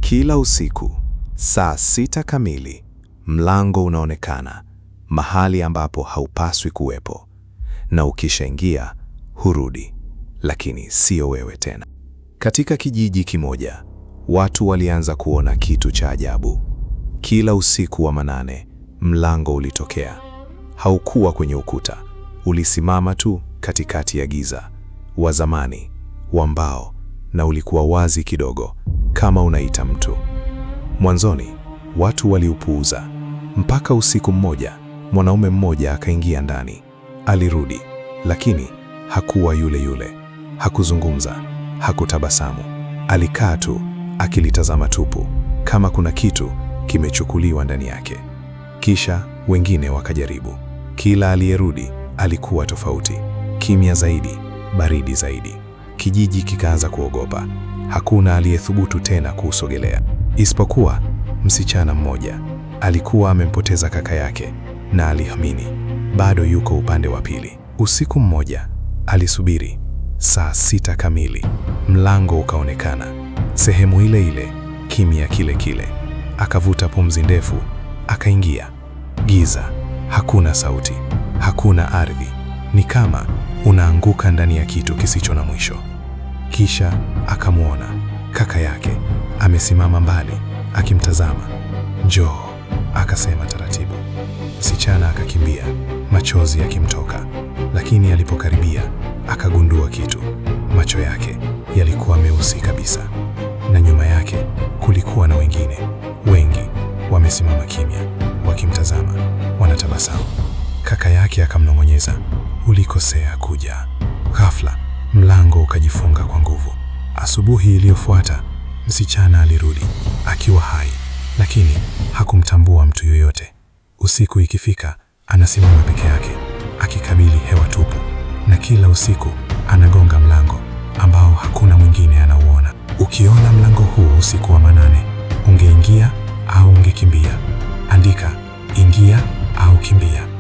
Kila usiku saa 6 kamili, mlango unaonekana mahali ambapo haupaswi kuwepo, na ukishaingia hurudi, lakini sio wewe tena. Katika kijiji kimoja, watu walianza kuona kitu cha ajabu. Kila usiku wa manane, mlango ulitokea. Haukuwa kwenye ukuta, ulisimama tu katikati ya giza, wa zamani, wa mbao, na ulikuwa wazi kidogo, kama unaita mtu. Mwanzoni watu waliupuuza, mpaka usiku mmoja mwanaume mmoja akaingia ndani. Alirudi, lakini hakuwa yule yule. Hakuzungumza, hakutabasamu. Alikaa tu akilitazama tupu, kama kuna kitu kimechukuliwa ndani yake. Kisha wengine wakajaribu. Kila aliyerudi alikuwa tofauti, kimya zaidi, baridi zaidi. Kijiji kikaanza kuogopa. Hakuna aliyethubutu tena kuusogelea, isipokuwa msichana mmoja. Alikuwa amempoteza kaka yake na aliamini bado yuko upande wa pili. Usiku mmoja alisubiri saa 6 kamili, mlango ukaonekana, sehemu ile ile, kimya kile kile. Akavuta pumzi ndefu, akaingia. Giza, hakuna sauti, hakuna ardhi, ni kama unaanguka ndani ya kitu kisicho na mwisho. Kisha akamwona kaka yake amesimama mbali akimtazama. "Njoo," akasema taratibu. Msichana akakimbia, machozi yakimtoka, lakini alipokaribia akagundua kitu. Macho yake yalikuwa meusi kabisa, na nyuma yake kulikuwa na wengine wengi wamesimama kimya, wakimtazama, wanatabasamu. Kaka yake akamnong'onyeza, "Ulikosea kuja." Ghafla mlango ukajifunga kwa nguvu. Asubuhi iliyofuata msichana alirudi akiwa hai, lakini hakumtambua mtu yoyote. Usiku ikifika, anasimama peke yake akikabili hewa tupu, na kila usiku anagonga mlango ambao hakuna mwingine anauona. Ukiona mlango huu usiku wa manane, ungeingia au ungekimbia? Andika ingia au kimbia.